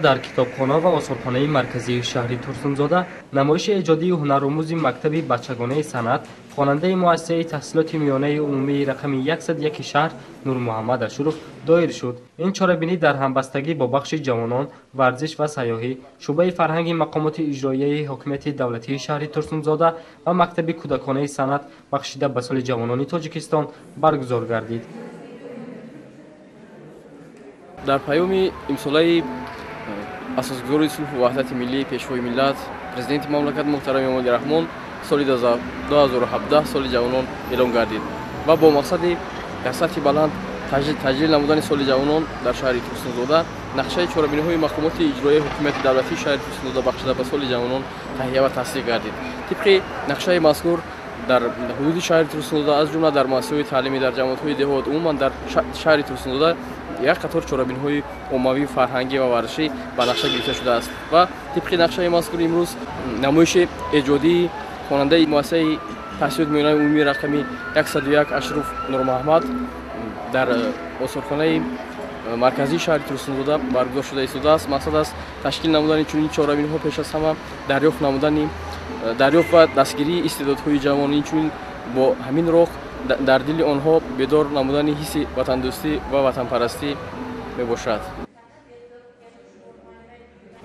Дар китобхона ва осорхонаи марказии шаҳри Турсунзода намоиши эҷодии ҳунаромӯзи мактаби бачагонаи санъат, хонандаи муассисаи таҳсилоти миёнаи умумии рақами 101 шаҳр Нурмуҳаммад Ашуров доир шуд. Ин чорабинӣ дар ҳамбастагӣ бо бахши ҷавонон, варзиш ва сайёҳӣ, шӯъбаи фарҳанги мақомоти иҷроияи ҳокимияти давлатии шаҳри Турсунзода ва мактаби кӯдаконаи санъат бахшида ба соли ҷавонони Тоҷикистон баргузор гардид. Дар паёми имсолаи асосгузори сулҳу ваҳдати миллӣ, пешвои миллат, президенти мамлакат муҳтарам Эмомалӣ Раҳмон соли 2017 соли ҷавонон эълон гардид ва бо мақсади дар сатҳи баланд таҷлил намудани соли ҷавонон дар шаҳри Турсунзода нақшаи чорабиниҳои мақомоти иҷроияи ҳукумати давлатии шаҳри Турсунзода бахшида ба соли ҷавонон таҳия ва тасдиқ гардид. Тибқи нақшаи мазкур дар ҳудуди шаҳри Турсунзода, аз ҷумла дар муассисаҳои таълимӣ, дар ҷамоатҳои деҳот, умуман дар шаҳри Турсунзода як қатор чорабиниҳои оммавӣ, фарҳангӣ ва варзишӣ ба нақша гирифта шудааст ва тибқи нақшаи мазкур имрӯз намоиши эҷодии хонандаи муассисаи таҳсилоти миёнаи умумии рақами 101 Ашруф Нурмуҳаммад дар осорхонаи марказии шаҳри Турсунзода баргузор шуда истодааст. Мақсад аст ташкил намудани чунин чорабиниҳо пеш аз ҳама дарёфт ва дастгирии истеъдодҳои ҷавон, инчунин бо ҳамин роҳ дар дили онҳо бедор намудани ҳисси ватандӯстӣ ва ватанпарастӣ мебошад.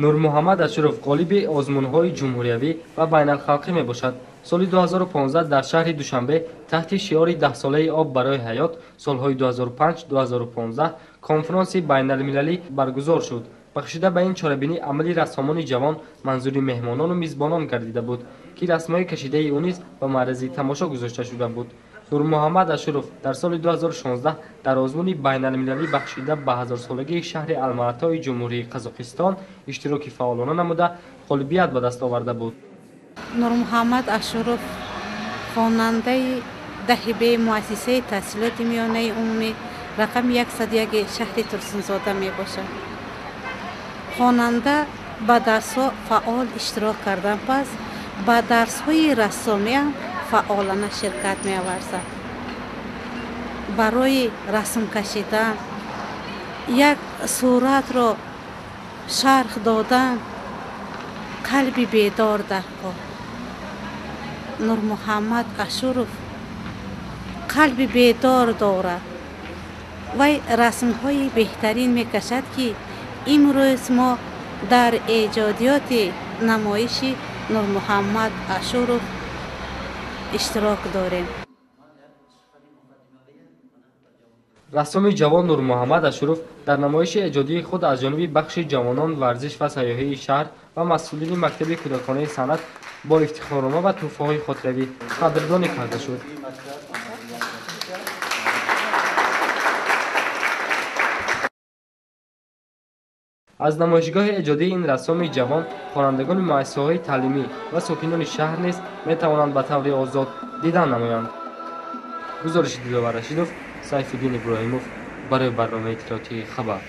Нурмуҳаммад Ашуров ғолиби озмунҳои ҷумҳуриявӣ ва байналхалқӣ мебошад. Соли 2015 дар шаҳри Душанбе таҳти шиори даҳсолаи об барои ҳаёт солҳои 2005-2015 конфронси байналмилалӣ баргузор шуд. Бахшида ба ин чорабинӣ амали рассомони ҷавон манзури меҳмонону мизбонон гардида буд, ки расмҳои кашидаи ӯ низ ба маърези тамошо гузошта шуда буд. Нурмуҳаммад Ашуров дар соли 2016 дар озмуни байналмилалӣ бахшида ба ҳазорсолагии шаҳри Алмаатои Ҷумҳурии Қазоқистон иштироки фаъолона намуда ғолибият ба даст оварда буд. Нурмуҳаммад Ашуров хонандаи даҳибаи муассисаи таҳсилоти миёнаи умумӣ рақами 101 шаҳри Турсунзода мебошад. Хонанда ба дарсҳо фаъол иштирок кардан пас ба дарсҳои рассомиам фаъолона ширкат меварзад. Барои расм кашидан, як суратро шарҳ додан қалби бедор даркор. Нурмуҳаммад Ашуров қалби бедор дорад. Вай расмҳои беҳтарин мекашад, ки имрӯз мо дар эҷодиёти намоиши Нурмуҳаммад Ашуров иштирок дорем. Рассоми ҷавон Нурмуҳаммад Ашуров дар намоиши эҷодии худ аз ҷониби бахши ҷавонон, варзиш ва сайёҳии шаҳр ва масъулини мактаби кӯдаконаи санъат бо ифтихорнома ва тӯҳфаҳои хотиравӣ қадрдонӣ карда шуд. Аз намоишгоҳи эҷодии ин рассоми ҷавон хонандагони муассисаҳои таълимӣ ва сокинони шаҳр низ метавонанд ба таври озод дидан намоянд. Гузориши Диловар Рашидов, Сайфиддин Иброҳимов барои барномаи иттилоотии хабар.